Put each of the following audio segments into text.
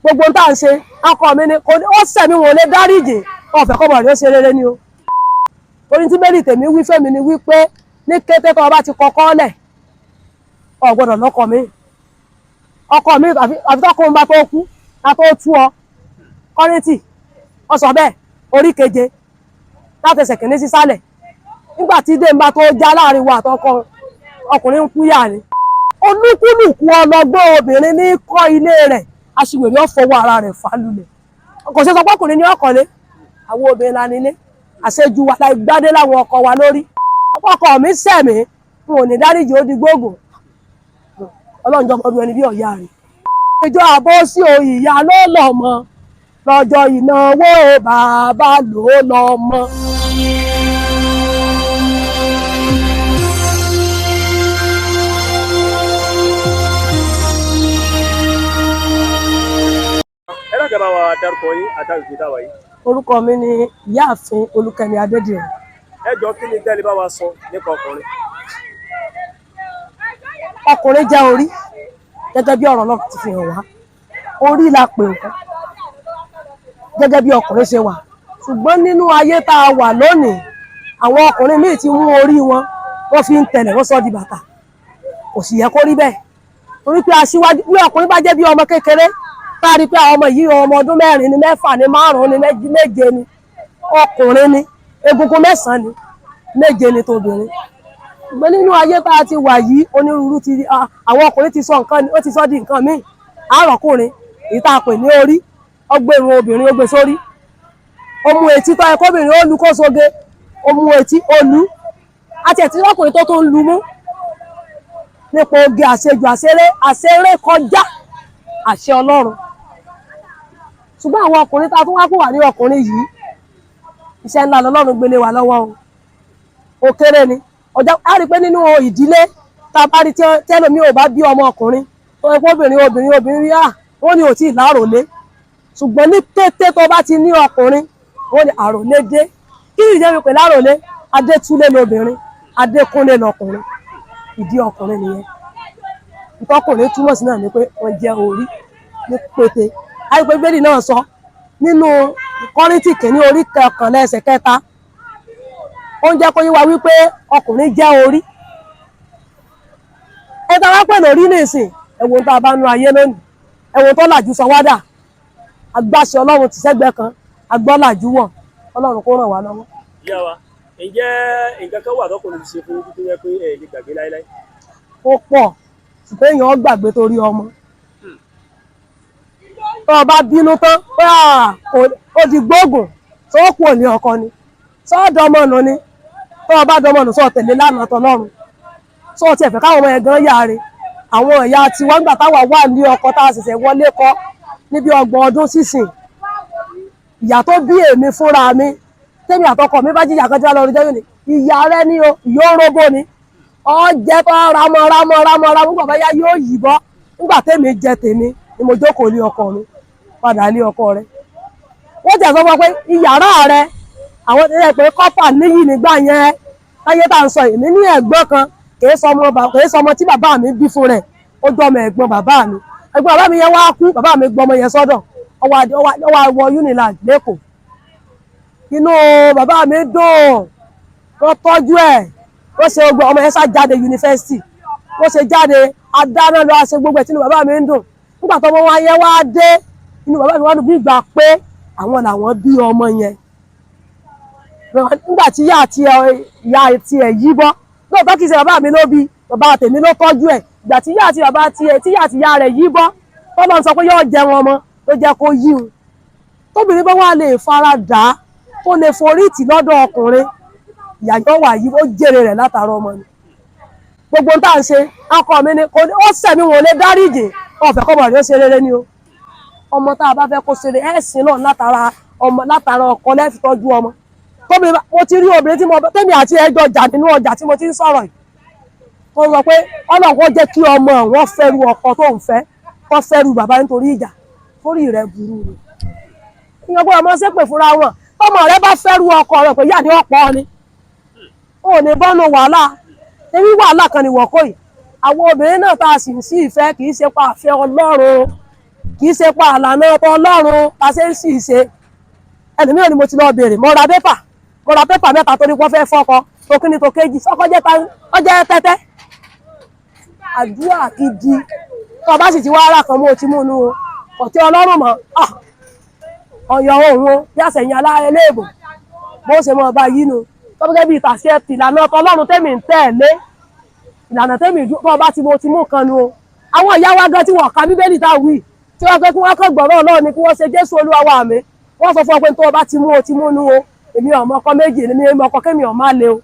Gbogbo tá à ń ṣe, akọ mi ni kò ní ó sẹ̀mí, wọn ò lè dáríjì. Ọ̀fẹ́ kọ́mọ rẹ̀ ó ṣe rere ni o. Orin tí bẹ́ẹ̀lì tèmi wí fẹ́mi ni wípé ní kété tó o bá ti kọ́kọ́ lẹ̀, o gbọ́dọ̀ lọ́kọ mi, ọkọ mi, àfi tọkùnrin bá tó kú ká tó tú ọ. Kọ́rìntì ó sọ bẹ́ẹ̀, orí keje láti ẹsẹ̀ kìíní sísàlẹ̀. Nígbà tí dé ń bá tó já láàrin wa àtọkọ, ọkùnrin ń kú yà ni. Olúkúlùkù ọlọ́gbọ́n obìnrin ní kọ́ ilé rẹ̀, aṣiwèrè ó fọwọ́ ara rẹ̀ fà lulẹ̀. Kò ṣe sọ pé ọkùnrin ní ọkọ̀lé, àwọn obìnrin la nílé. Àṣejù wa láì gbádé láwọn ọkọ wa lórí. Ọkọ mi sẹ̀mí, n ò ní dáríjì, ó di gbóògùn. Ọlọ́run jọmọ ọdún ẹni bí ọ̀yá rẹ̀. Ìjọ àbọ̀ sí o, ìyá ló lọ mọ lọ́jọ́ ìnáwó, bàbá ló lọ mọ. Ẹ láti bá wa dárúkọ yín àtàwọn ìgbé táwa yìí. Orúkọ mi ni Ìyáàfin Olúkẹ́mi Adédìran. Ẹ jọ, kí ni tẹ́lẹ̀ bá wa sọ nípa ọkùnrin? Ọkùnrin jẹ́ orí, gẹ́gẹ́ bí ọ̀rọ̀ náà ti fi hàn wá. Orí la pè wọ́n, gẹ́gẹ́ bí ọkùnrin ṣe wà. Ṣùgbọ́n nínú ayé tá a wà lónìí, àwọn ọkùnrin míì ti mú orí wọn, wọ́n fi ń tẹ̀lẹ̀, wọ́n sọ di bàtà. Kò sì yẹ kó rí bẹ́ẹ̀, torí pé aṣíwájú bí ọkùnrin bá jẹ́ bí ọmọ kékeré, tá a rí pé àwọn ọmọ yìí, ọmọ ọdún 4 ni, 6 ni, 5 ni, 7 ni, ọkùnrin ni, egungun 9 ni, 7 ni tóbìnrin. Ṣùgbọ́n nínú ayé tá a ti wà yìí, onírúurú ti àwọn ọkùnrin ti sọ nǹkan, ó ti sọ di nǹkan míì. Àròkùnrin èyí tá a pè ní orí, ọgbẹ́rún obìnrin ó gbé sórí, ó mú etí tó yẹ kóbìnrin ó lu kó soge, ó mú etí ó lu, àti ẹ̀tí ọkùnrin tó tún ń lu mú nípa oge àṣejù, àṣeré, àṣeré kọjá àṣẹ Ọlọ́run. Ṣùgbọ́n àwọn ọkùnrin tá a tún wá kó wà ní ọkùnrin yìí, iṣẹ́ ńlá lọ́lọ́run gbélé wa lọ́wọ́ o. Ó kéré ni ọjọ́ á rí i pé nínú ìdílé tá a bá rí tẹ́lómi ò bá bí ọmọ ọkùnrin tó ẹ pé obìnrin obìnrin obìnrin rí à, wọ́n ní ò tí ì láròlé. Ṣùgbọ́n ní kété tó bá ti ní ọkùnrin, wọ́n ní àròlé dé. Kí ni ìjẹ́ mi pè láròlé? Adétúlé lobìnrin, Adékúnlé lọkùnrin. Ìdí ọkùnrin nìyẹn. Ìtọ́kùnrin túmọ̀ sí náà ni pé wọ́n jẹ́ orí ní pété. Àìpé gbédì náà sọ nínú Kọ́ríńtì kìíní orí 11 ẹsẹ̀ 3, ó ń jẹ́ kó yé wa wípé ọkùnrin jẹ́ orí. Ẹ tá a wá pè lórí nìsín, ẹ̀wọ̀n tá a bá nu ayé lónìí, ẹ̀wọ̀n tó làjú sọ wádà, agbáṣe Ọlọ́run ti sẹ́gbẹ́ kan, agbọ́làjú wọ̀. Ọlọ́run kó ràn wá lọ́wọ́. Ìyá wa, ǹjẹ́ nǹkan kan wà tọkùnrin ti ṣe fún yín tó yẹ pé ẹ lè gbàgbé láéláé? Ó pọ̀, ṣùgbọ́n èèyàn gbàgbé torí ọmọ. Tó o bá bínú tán pé ó di gbóògùn, tó kù òní ọkọ ni, sọ́ọ̀dọ̀ ọmọ nù ni. Tó o bá dọmọ nù, sọ tẹ̀lé lánàá tọlọ́run, sọ tiẹ̀ fẹ́ káwọn ọmọ yẹn gan yáre. Àwọn ìyá tiwa nígbà táwa wà ní ọkọ, tá a ṣẹ̀ṣẹ̀ wọlé kọ́ níbi 30 ọdún sísìn, ìyá tó bí èmi fúnra mi, tèmi àtọkọ mi bá jíjà kan tí wọ́n lọ rí jẹ́yìn ni, ìyá rẹ ni o, ìyó róbó ni ọjẹ́ tó ramọ ramọ ramọ ramọ, nígbà bá yá yóò yìbọ́. Nígbà tèmi jẹ tèmi ni mo jókòó lé ọkọ mi, padà lé ọkọ rẹ. Wọ́n ti sọ fún ọ pé ìyàrá rẹ, àwọn ti rẹ pé kọ́pà níyì nígbà yẹn. Láyé tá à ń sọ, èmi ní ẹ̀gbọ́n kan, kìí sọmọ tí bàbá mi bí fún rẹ̀, ó jọmọ ẹ̀gbọ́n bàbá mi. Ẹ̀gbọ́n bàbá mi yẹn wá kú, bàbá mi gbọ́ ọmọ yẹn sọ́dọ̀, ó wá wọ Unilag lẹ́kọ̀ọ́. Inú bàbá mi dùn, wọ́n tọ́jú ẹ̀, wọ́n ṣe gbogbo. Ọmọ yẹn sá jáde yunifásitì, wọ́n ṣe jáde, adáná lọ, ṣe gbogbo ẹ̀, tínú bàbá mi ń dùn. Nígbà tó ọmọ wọn yẹn wá dé, inú bàbá mi wá dùn bí ìgbà pé àwọn làwọn bí ọmọ yẹn. Nígbà tí ìyá àti ìyá àti ẹ̀ yí bọ́, lóòótọ́ kìí ṣe bàbá mi ló bí, bàbá tèmi ló tọ́jú ẹ̀. Ìgbà tí ìyá àti bàbá tiẹ̀, tí ìyá àti ìyá rẹ̀ yí bọ́, tọ́lọ́ sọ pé yóò jẹun ọmọ ló jẹ́ kó yí un. Tóbìnrin bá wà lè fara dà á, tó lè forí tì lọ́dọ̀ ọkùnrin, ìyàjọ́ wà yí, ó jèrè rẹ̀ látara ọmọ ni. Gbogbo tá à ń ṣe, akọ mi ni ó sẹ̀mí, wọn ò lè dáríjì. Ọ̀fẹ́ kọ́mọ rẹ̀ ó ṣe rere ni o. Ọmọ tá a bá fẹ́ kó ṣe rere, ẹ̀sìn náà látara ọmọ, látara ọkọ lẹ́ẹ̀fi tọ́jú ọmọ. Tóbi mo ti rí obìnrin tí mo tẹ́mi àti ẹjọ́ jà nínú ọjà tí mo ti ń sọ̀rọ̀ yìí, tó sọ pé Ọlọ́run kó jẹ́ kí ọmọ wọn fẹ́ru ọkọ tó ń fẹ́, kó fẹ́ru bàbá nítorí ìjà. Torí rẹ̀ burú ni, ìyẹn gbọ́dọ̀ mọ́ ṣépè fúnra wọn. Tọmọ rẹ bá fẹ́ru ọkọ rẹ pé yà ní ọ̀pọ̀ ni, ò ní bọ́nu wàhálà. Torí wàhálà kan ni wọ́kọ́ yìí. Àwọn obìnrin náà tá a sì ń sí ìfẹ́, kì í ṣe pa àfẹ́ Ọlọ́run. Kì í ṣe pa àlànà ọ̀tọ̀ Ọlọ́run la ṣe ń sì ṣe. Ẹlòmíràn ni mo ti lọ béèrè, mo ra pépà, mo ra pépà mẹ́ta torí wọ́n fẹ́ fọ́kọ tó kíni tó kéjì sọ́kọ́ jẹ́ ta ọjẹ́ tẹ́tẹ́. Àdúrà gidi tó o bá sì ti wá ara kan mú o ti mú un nú o kò tí Ọlọ́run mọ́ ọ̀yọ̀ òun o bí àṣẹyìn aláìléèbò bó ṣe mọ ọba yìí nu tó gẹ́gẹ́ bí ìtàṣẹ ìlànà ọ̀tọ̀ Ọlọ́run tẹ́mi ń tẹ̀lé, ìlànà tẹ́mi tó o bá ti mo ti mú kan nu o. Àwọn ìyá wa gan tí wọ́n ka Bíbélì tá a wí tí wọ́n fẹ́ kí wọ́n kàn gbọ́rọ̀ Ọlọ́run ni kí wọ́n ṣe Jésù Olúwa wa mi, wọ́n sọ fún ọ pé tó o bá ti mú o ti mú nu o. Èmi ọmọ ọkọ méjì, èmi ọmọ ọkọ kémi ọ̀ má le o.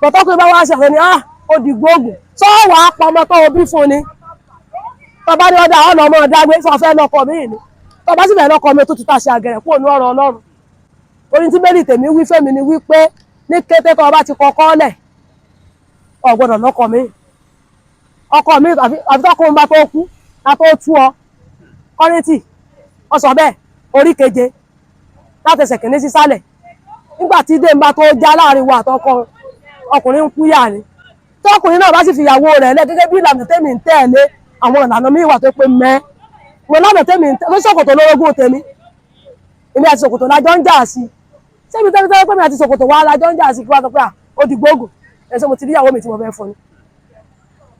Tọ́tọ́kùnrin bá wá ṣàfẹ́ ni ah ó di gbóògùn sọ wàá pa ọmọ tó o bí fún ni. Tọba ní ọdá ọ̀nà ọmọ ọ̀dá gbé sọ fẹ́ lọ́kọ mi ni, tọba sì fẹ́ lọ́kọ mi tó ti ta ṣe àgẹ̀rẹ̀ kúrò ní ọ̀rọ̀ Ọlọ́run. Orin tí bẹ́ẹ̀lì tèmi wí fẹ́mi ni wípé ní kété tó o bá ti kọ́kọ́ lẹ̀ o gbọ́dọ̀ lọ́kọ mi, ọkọ mi àfi tọkùnrin bá tó kú ká tó tú ọ. Kọ́ríńtì ó sọ bẹ́ẹ̀ orí keje látẹsẹ̀ kìíní sísàlẹ̀, nígbà tí dé ń bá tó já láàrin wa àtọkọ ọkùnrin ń kú yà ni. Tọkùnrin náà bá sì fìyàwó rẹ̀ lẹ̀ gẹ́gẹ́ bí ìlànà tèmi ń tẹ̀lé, àwọn ìlànà míì wà tó pé mẹ́ wọn lánàá tèmi ń tẹ̀lé ṣòkòtò lórogún tèmi, èmi àti ṣòkòtò lájọ ń jà sí sẹ́mi tẹ́mi tẹ́mi pé mi àti ṣòkòtò wa lájọ ń jà sí kí wọ́n sọ pé à ó di gbóògùn ẹ̀sẹ̀ mo ti rí ìyàwó mi tí mo fẹ́ fún ni.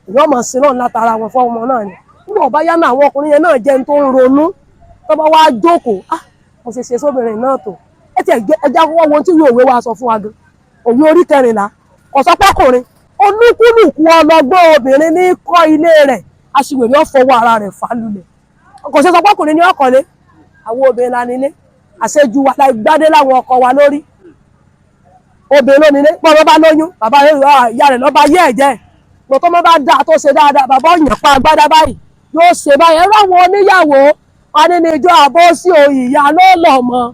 Ìyá ọmọ sí náà látara wọn fún ọmọ náà ni. Nígbà ọba yá náà àwọn ọkùnrin yẹn náà jẹun tó ń ronú tó bá wá jókòó, ah mo ṣe ṣe sóbìnrin náà tó ẹ ti ẹja wọ́n wo tí ìwé òwe wa sọ fún wa gan. Òwe orí kẹrìnlá kò sọ pọ́kùnrin olúkúlùkù ọlọ́gbọ́n obìnrin ní kọ́ ilé rẹ̀, aṣiwèrè ó fọwọ́ ara rẹ̀ fà lulẹ̀. Kò ṣe sọ pọ́kùnrin ní ọkọ̀lé, àwọn obìnrin la nílé, àṣejù wa la gbádé láwọn ọkọ wa lórí. Obìnrin ló nílé, pọ́n bá lóyún bàbá ìyá rẹ̀ lọ́ba yé ẹ̀jẹ̀ lọ tó mọ́ bá dáa tó ṣe dáadáa bàbá ọ̀yàn pa agbádá báyìí yóò ṣe báyìí. Ẹ̀rọ àwọn oníyàwó wọn ní níjọ́ àbó sí ìyá ló lọ mọ́,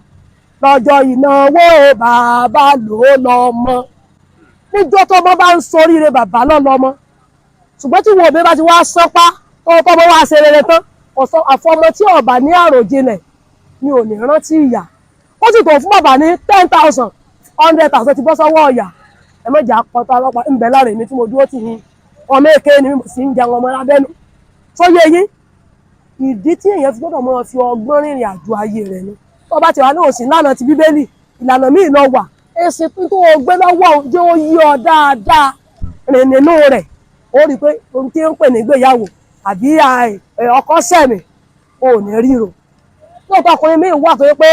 lọ́jọ́ ìnáwó bàbá ló lọ mọ́, níjọ́ tó mọ́ bá ń soríire bàbá ló lọ mọ́. Ṣùgbọ́n tí wọn òbí bá ti wá sánpá tó tọ́ mọ́ wá ṣe rere tán, ọ̀sán àfọmọ tí ọ̀bà ní àròjinlẹ̀ ni ò ní rántí ìyá. Ó sì tó fún bàbá ní 10,000, 100,000 ti bọ́ sọ́wọ́ ọ̀yà. Ẹ mọ̀jà pọ̀tà ọlọ́pàá ń bẹ lára èmi tí mo dúró tì yín, ọmọ èké ni mo sì ń jẹun ọmọ lábẹ́nu. Tó yé yín, ìdí tí èèyàn fi gbọ́dọ̀ máa fi ọgbọ́n rìnrìn àjò ayé rẹ̀ ni. Tó bá ti wà ní òsì ìlànà ti Bíbélì, ìlànà míì lọ wà, èsì tó o gbé lọ́wọ́ jẹ́ ó yí ọ dáadáa rìn nínú rẹ̀. Ó rí i pé ohun tí ń pè ní ìgbéyàwó àbí ọkọ sẹ̀mí ò ní ríro. Lóòótọ́ ọkùnrin míì wà tó yẹ pé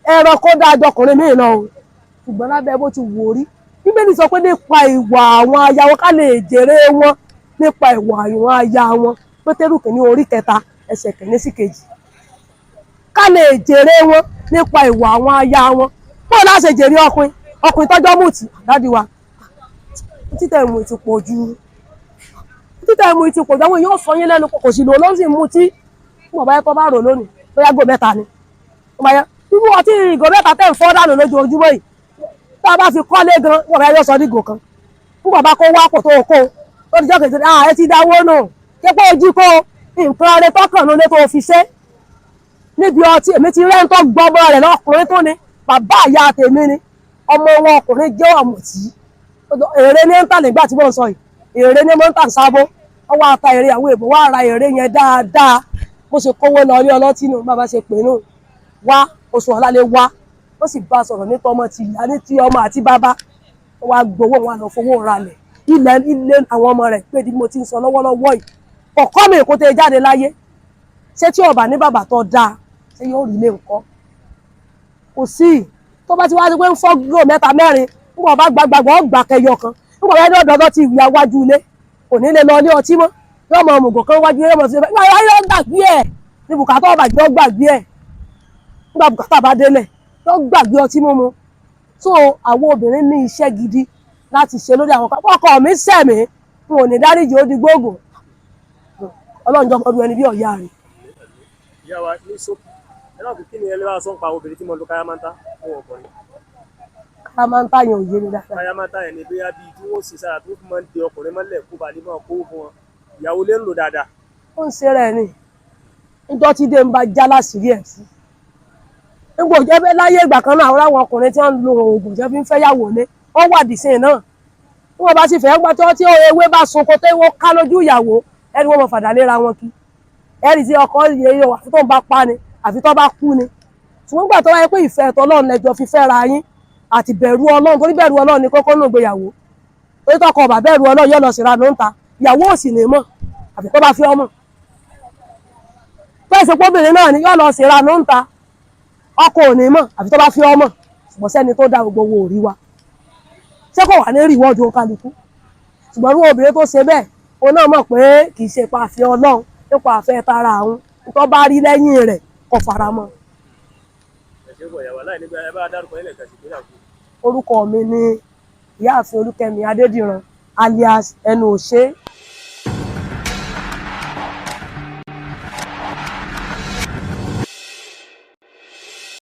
ẹranko dáa jọkùnrin míì lọ o, ṣùgbọ́n lábẹ́ bó ti wò rí, Bíbélì sọ pé nípa ìwà àwọn aya wọn ká lè jèrè wọn, nípa ìwà àwọn aya wọn. Pétérù kìíní orí kẹta ẹsẹ̀ kìíní sí kejì, ká lè jèrè wọn nípa ìwà àwọn aya wọn. Bó láṣẹ jèrè ọkùnrin, ọkùnrin tọ́jọ́ mùtì àdádì wa títẹ̀ mú ti pọ̀ ju títẹ̀ mú ti pọ̀ ju àwọn èèyàn sọ yín lẹ́nu kò sì lò ló sì mutí. Fún ọ̀bá ẹ̀kọ́ bá rò lónìí bóyá gò mẹ́ta ni irú ọtí ìgò mẹ́ta tẹ̀ ń fọ́ dànù lójoojúmọ́ yìí, tá a bá fi kọ́lé gan wọ́n bá yọ sọ ní ìgò kan. Fún bàbá kó wá kò tó kó ó ti jọ́ kejì, ẹ ti dáwó nù képé ojú kó nǹkan rẹ tọkàn ló lé tó fi ṣe níbi ọtí. Èmi ti rẹ́ ń tọ́ gbọ́mọ rẹ̀ lọ́kùnrin tó ni bàbá ìyá tèmi ni, ọmọ wọn ọkùnrin jẹ́ ọ̀mùtí. Èrè ní ń tà nígbà tí wọ́n sọ yìí, èrè ní mọ́ ń tà sábó, wọ́n wá ta èrè àwọn èèbò wá ra èrè yẹn dáadáa. Bó ṣe kówó lọ ní ọlọ́tí nù, bàbá ṣe pè nù wá oṣù ọ̀la lè wá, ó sì bá sọ̀rọ̀ ní tọmọ ti ìyá ní ti ọmọ àti bàbá. Wọ́n wá gbowó wọn lọ fowó ralẹ̀ ilẹ̀ ilé àwọn ọmọ rẹ̀ pé mo ti ń sọ lọ́wọ́lọ́wọ́ yìí kọ̀kọ́ mi kò tẹ jáde láyé. Ṣé tí ọba ní bàbá tó dáa ṣé yóò rí ilé nǹkan? Kò sí. Tó bá ti wá sí pé ń fọ́ gígò mẹ́ta mẹ́rin, nígbà bá gbàgbàgbọ́ ọgbà kẹyọ kan, nígbà bá ní ọ̀dọ́ ti ìyá wájú ilé kò ní lè lọ ilé ọtí mọ́, yóò mọ òmùgọ̀ kan wájú ilé mọ̀ sí ẹ yóò gbàgbé ẹ̀ ní bùkátà ọba jọ gbàgbé ẹ̀ nígbà bùkátà bá délẹ̀ yóò gbàgbé ọtí mímu. So àwọn obìnrin ní iṣẹ́ gidi láti ṣe lórí àwọn ọkọ mi sẹ̀mí n ò ní dáríjì ó di gbóògùn. Ọlọ́run jọ ọmọdún ẹni bí ọ̀yá rẹ̀. Ìyá wa ní sókè ẹ náà kí ni ẹ lè wá sọ ń pa obìnrin tí mo lo káyámántá fún ọkùnrin? Káyámántá yẹn ò yé mi dáadáa. Káyámántá yẹn ni bóyá bíi tí wọ́n sì sára tó fi máa ń de ọkùnrin mọ́lẹ̀ kó ba lè máa kó fún wọn. Ìyàwó lè ń lò dáadáa. Ó ń ṣe rẹ̀ ni níjọ́ tí dé ń bá já láṣìírí ẹ̀ fún. Nígbà òjò ẹgbẹ́ láyé ìgbà kan náà àwọn ọkùnrin tí wọ́n ń lo oògùn tí wọ́n fi ń fẹ́ yàwó lé wọ́n wà dìsìn náà. Bí wọ́n bá sì fẹ́ gbà tí ewé bá sunko tó wọ́n ká lójú ìyàwó ẹni wọ́n mọ̀ fàdà léra wọn kí. Ẹ̀rì tí ọkọ yẹ yẹ àfi tó ń bá pa ni, àfi tó bá kú ni. Ṣùgbọ́n gbà tó wáyé pé ìfẹ́ tọlọ́run lẹ́jọ́ fi fẹ́ra yín àti bẹ̀rù Ọlọ́run, torí bẹ̀rù Ọlọ́run ni kókó nù gbéyàwó. Torí tọkọ ọba bẹ̀rù Ọlọ́run yóò lọ sí ìranù ń ta, ìyàwó ò sì ní mọ̀ àfi tó bá fi ọmọ. Tó ìsopọ̀ obìnrin náà ni yóò lọ sí ìranù ń ta, ọkọ ò ní mọ̀ àfi tó bá fi ọmọ. Ṣùgbọ́n sẹ́ni tó dá gbogbo owó orí wa, ṣé kò wà ní rìwọ́ọ̀dù kálukú? Ṣùgbọ́n irú obìnrin tó ṣe bẹ́ẹ̀, òun náà mọ̀ pé kì í ṣe ipa àfẹ́ Ọlọ́run, nípa àfẹ́ tara àwọn tó bá rí lẹ́yìn rẹ̀ kò fara mọ́. Ẹ ṣe pọ̀ ìyàwó aláì nígbà ẹ bá dárúkọ yín lẹ́ẹ̀kan sí ìpínlẹ̀ Àkúrẹ́. Orúkọ mi ni Ìyáàfin Olúkẹ́mi Adédìran alias Ẹnu Òṣè.